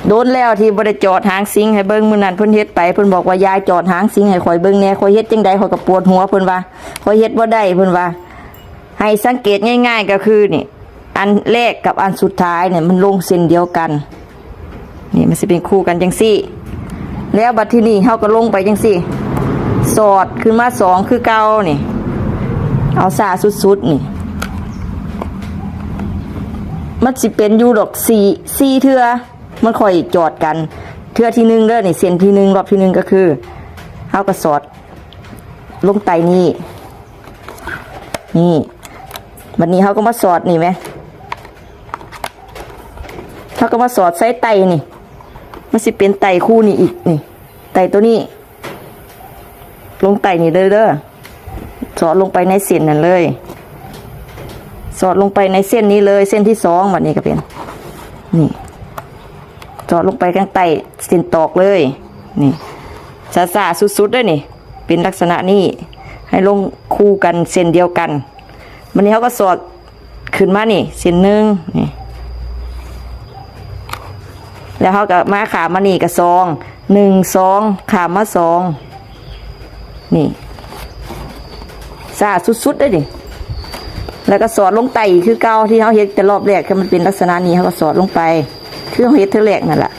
ໂດນແລ້ວທີ່ບໍ່ໄດ້ຈອດຫາງສິງໃຫ້ເບິ່ງ. ມື້ນັ້ນເພິ່ນເຮັດໄປ ເພິ່ນບອກວ່າ ຍາຍຈອດຫາງສິງໃຫ້ຂ້ອຍເບິ່ງແດ່ ຂ້ອຍເຮັດຈັ່ງໃດຂ້ອຍກໍປວດຫົວ ເພິ່ນວ່າ ຂ້ອຍເຮັດບໍ່ໄດ້ ເພິ່ນວ່າ. ໃຫ້ສັງເກດງ່າຍໆກໍຄືນີ້ ອັນແລກກັບອັນສຸດທ້າຍນີ້ມັນລົງເສັ້ນດຽວກັນ ນີ້ມັນຊິເປັນຄູ່ກັນຈັ່ງຊີ້ ແລ້ວບັດທີນີ້ເຮົາກໍລົງໄປຈັ່ງຊີ້ ສອດຂຶ້ນມາສອງຄືເກົ່ານີ້ ເອົາຊ້າສຸດໆນີ້ ມັນຊິເປັນຢູ່ດອກສີ່ ສີ່ເທື່ອ ມັນຄ່ອຍຈອດກັນ ເທື່ອທີໜຶ່ງເດີ ນີ້ເສັ້ນທີໜຶ່ງ ລອບທີໜຶ່ງກໍຄື ເຮົາກໍສອດລົງໃຕ້ນີ້ ນີ້ ບັດນີ້ເຮົາກໍມາສອດນີ້ແມ ເຮົາກໍມາສອດໃສ່ໃຕ້ນີ້ ມັນຊິເປັນໃຕ້ຄູ່ນີ້ອີກ ນີ້ ໃຕ້ໂຕນີ້ ລົງໃຕ້ນີ້ເດີ ເດີ ສອດລົງໄປໃນເສັ້ນນັ້ນເລີຍ ສອດລົງໄປໃນເສັ້ນນີ້ເລີຍ ເສັ້ນທີສອງ ບັດນີ້ກໍເປັນ ນີ້ ສອດລົງໄປຂ້າງໃຕ້ເສັ້ນຕອກເລີຍ ນີ້ ຊ້າໆສຸດໆເດີ ນີ້ ເປັນລັກສະນະນີ້ ໃຫ້ລົງຄູ່ກັນເສັ້ນດຽວກັນ ບັດນີ້ເຮົາກໍສອດຂຶ້ນມານີ້ເສັ້ນໜຶ່ງ ນີ້ ແລ້ວເຮົາກໍມາຂ້າມມານີ້ກໍສອງ ໜຶ່ງ ສອງ ຂ້າມມາສອງ ນີ້ ຊ້າສຸດໆເດ້ນີ້ ແລ້ວກໍສອດລົງໃຕ້ຄືເກົ່າ ທີ່ເຮົາເຮັດແຕ່ລອບແລກ ຄືມັນເປັນລັກສະນະນີ້ ເຮົາກໍສອດລົງໄປ ຄືເຮົາເຮັດເທື່ອແລກນັ້ນລະ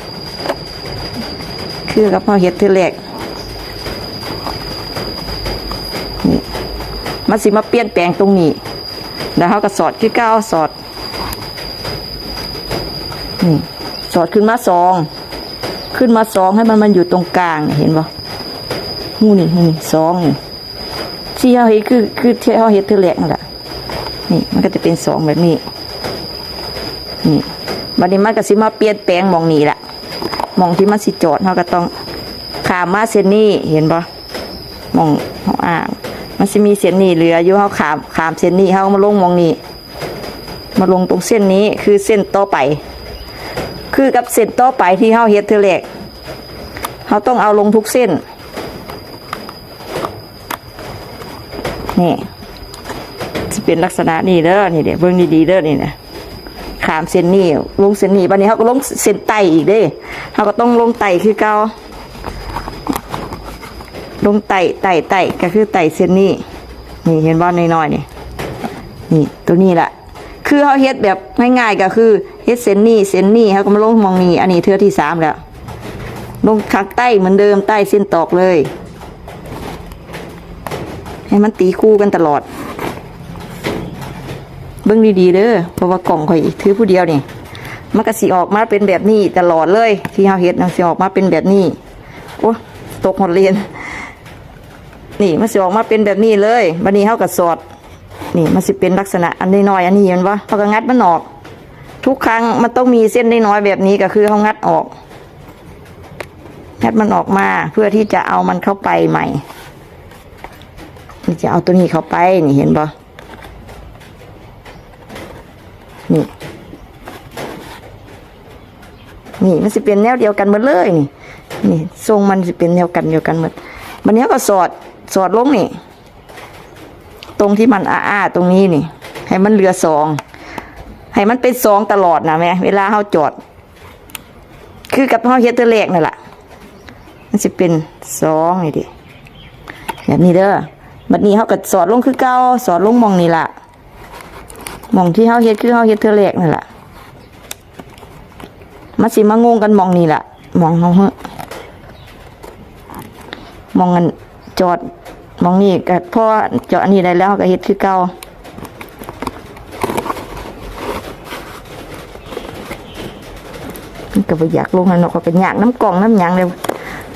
ຄືກັບເຮົາເຮັດເທື່ອແລກ ນີ້ ມັນຊິມາປ່ຽນແປງຕົງນີ້ ແລ້ວເຮົາກໍສອດຄືເກົ່າ ສອດ ນີ້ ສອດຂຶ້ນມາສອງ ຂຶ້ນມາສອງ ໃຫ້ມັນມາຢູ່ຕົງກາງ ເຫັນບໍ່? ຮູນີ້ ຮູນີ້ ສອງນີ້ ທີ່ເຮົາເຮັດ ຄື ຄືທີ່ເຮົາເຮັດເທື່ອແລກນັ້ນລະ ນີ້ ມັນກໍຈະເປັນສອງແບບນີ້ ນີ້ ບັດນີ້ມັນກໍຊິມາປ່ຽນແປງໝ່ອງນີ້ລະ ໝ່ອງທີ່ມັນຊິຈອດ ເຮົາກໍຕ້ອງຂ້າມມາເສັ້ນນີ້ ເຫັນບໍ່? ໝ່ອງເຮົາອ່າງ ມັນຊິມີເສັ້ນນີ້ເຫຼືອຢູ່ ເຮົາຂ້າມ ຂ້າມເສັ້ນນີ້ ເຮົາມາລົງໝ່ອງນີ້ ມາລົງຕົງເສັ້ນນີ້ ຄືເສັ້ນຕໍ່ໄປ ຄືກັບເສັ້ນຕໍ່ໄປທີ່ເຮົາເຮັດເທື່ອແລກ ເຮົາຕ້ອງເອົາລົງທຸກເສັ້ນ ນີ້ ຊິເປັນລັກສະນະນີ້ເດີ ນີ້ເດ້ ເບິ່ງດີໆເດີ ນີ້ນະ ຂ້າມເສັ້ນນີ້ ລົງເສັ້ນນີ້ ບັດນີ້ເຮົາກໍລົງເສັ້ນໃຕ້ອີກເດ້ ເຮົາກໍຕ້ອງລົງໃຕ້ຄືເກົ່າ ລົງໃຕ້ ໃຕ້ ໃຕ້ ກໍຄືໃຕ້ເສັ້ນນີ້ ນີ້ ເຫັນບໍ່? ນ້ອຍໆນີ້ ນີ້ ໂຕນີ້ລະ ຄືເຮົາເຮັດແບບງ່າຍໆ ກໍຄືເຮັດເສັ້ນນີ້ ເສັ້ນນີ້ ເຮົາກໍມາລົງໝ່ອງນີ້ ອັນນີ້ເທື່ອທີສາມແລ້ວ ລົງຂ້າງໃຕ້ເໝືອນເດີມ ໃຕ້ເສັ້ນຕອກເລີຍ ໃຫ້ມັນຕີຄູ່ກັນຕະຫຼອດ ເບິ່ງດີໆເດີ ເພາະວ່າກ້ອງຂ້ອຍຖືຜູ້ດຽວນີ້ ມັນກໍຊິອອກມາເປັນແບບນີ້ຕະຫຼອດເລີຍ ທີ່ເຮົາເຮັດນະ ຊິອອກມາເປັນແບບນີ້ ໂອ້ ຕົກຮອດເລນ ນີ້ ມັນຊິອອກມາເປັນແບບນີ້ເລີຍ ບັດນີ້ເຮົາກໍສອດ ນີ້ ມັນຊິເປັນລັກສະນະອັນນ້ອຍໆ ອັນນີ້ ເຫັນບໍ່? ເຮົາກໍງັດມັນອອກ ທຸກຄັ້ງມັນຕ້ອງມີເສັ້ນນ້ອຍໆແບບນີ້ ກໍຄືເຮົາງັດອອກ ງັດມັນອອກມາ ເພື່ອທີ່ຈະເອົາມັນເຂົ້າໄປໃໝ່ ນີ້ ຈະເອົາໂຕນີ້ເຂົ້າໄປ ນີ້ ເຫັນບໍ່? ນີ້ ນີ້ ມັນຊິເປັນແນວດຽວກັນໝົດເລີຍ ນີ້ ນີ້ ຊົງມັນຊິເປັນແນວກັນ ດຽວກັນໝົດ ບັດນີ້ເຮົາກໍສອດ ສອດລົງນີ້ ຕົງທີ່ມັນອ້າໆຕົງນີ້ນີ້ ໃຫ້ມັນເຫຼືອສອງ ໃຫ້ມັນເປັນສອງຕະຫຼອດນະແມ່ ເວລາເຮົາຈອດ ຄືກັບເຮົາເຮັດເທື່ອແລກນັ້ນລະ ມັນຊິເປັນສອງນີ້ເດ້ ແບບນີ້ເດີ ບັດນີ້ເຮົາກໍສອດລົງຄືເກົ່າ ສອດລົງໝ່ອງນີ້ລະ ໝ່ອງທີ່ເຮົາເຮັດ ຄືເຮົາເຮັດເທື່ອແລກນັ້ນລະ ມັນຊິມາງົງກັນໝ່ອງນີ້ລະ ໝ່ອງເຮົາ ໝ່ອງອັນຈອດ ໝ່ອງນີ້ກໍພໍ ເຈາະອັນນີ້ໄດ້ແລ້ວ ເຮົາກໍເຮັດຄືເກົ່າ ມັນກໍບໍ່ຢາກລົງຫັ້ນເນາະ ຂ້ອຍກໍຍາກນຳກ້ອງນຳຫຍັງແລ້ວ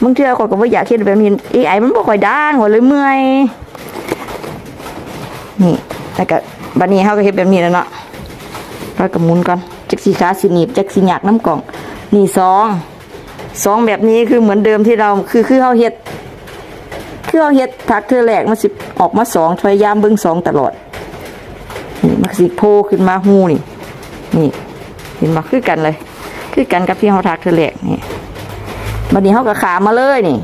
ບາງເທື່ອຂ້ອຍກໍບໍ່ຢາກເຮັດແບບນີ້ ເອໄອມັນບໍ່ຄ່ອຍດັງ ຂ້ອຍເລີຍເມື່ອຍ ນີ້ ແລ້ວກໍບັດນີ້ເຮົາກໍເຮັດແບບນີ້ແລ້ວເນາະ ຂ້ອຍກໍໝູນກ່ອນ ຈັກຊິຂາຊິໜີບ ຈັກຊິຍາກນຳກ້ອງ ນີ້ສອງ ສອງແບບນີ້ຄືເໝືອນເດີມທີ່ເຮົາ ຄື ຄືເຮົາເຮັດ ຄືເຮົາເຮັດຖັກເທື່ອແລກ ມັນຊິອອກມາສອງ ພະຍາຍາມເບິ່ງສອງຕະຫຼອດ ນີ້ ມັນກໍຊິໂຜ່ຂຶ້ນມາຮູນີ້ ນີ້ ເຫັນບໍ່? ຄືກັນເລີຍ ຄືກັນກັບທີ່ເຮົາຖັກເທື່ອແລກນີ້ ບັດນີ້ເຮົາກໍຂ້າມມາເລີຍນີ້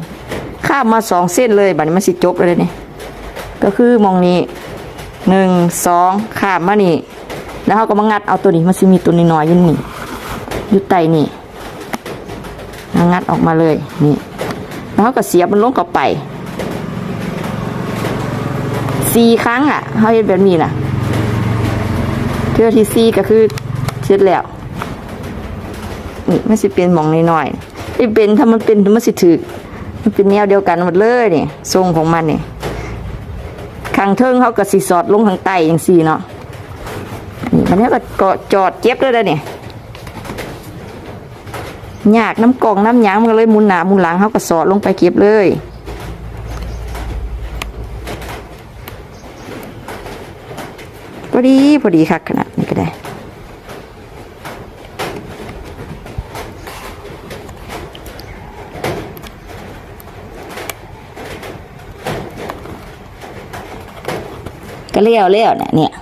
ຂ້າມມາສອງເສັ້ນເລີຍ ບັດນີ້ມັນຊິຈົບແລ້ວເດ້ນີ້ ກໍຄືໝ່ອງນີ້ ໜຶ່ງ ສອງ ຂ້າມມານີ້ ແລ້ວເຮົາກໍມາງັດເອົາໂຕນີ້ ມັນຊິມີໂຕນ້ອຍໆຢູ່ນີ້ ຢູ່ໃຕ້ນີ້ งัดออกมาเลย นี่ แล้วเราก็เสียบมันลงเข้าไป สี่ครั้งอะ เราเฮ็ดแบบนี้นะ เทื่อที่สี่ก็คือเสร็จแล้ว นี่มันสิเป็นหม่องน้อยๆ สิเป็น ถ้ามันเป็น มันสิถืก มันเป็นแนวเดียวกันหมดเลยนี่ ทรงของมันนี่ ข้างเทิงเขาก็สิสอดลงข้างใต้จั่งซี้เนาะ นี่ บัดนี้ก็ ก็จอดเก็บเลยเด้อนี่ ยากนำกล่องนำหยัง มันก็เลยหมุนหน้าหมุนหลัง เฮาก็สอดลงไปเก็บเลย พอดี พอดีคักขนาดนี้ก็ได้ ก็แล้ว แล้วนะเนี่ย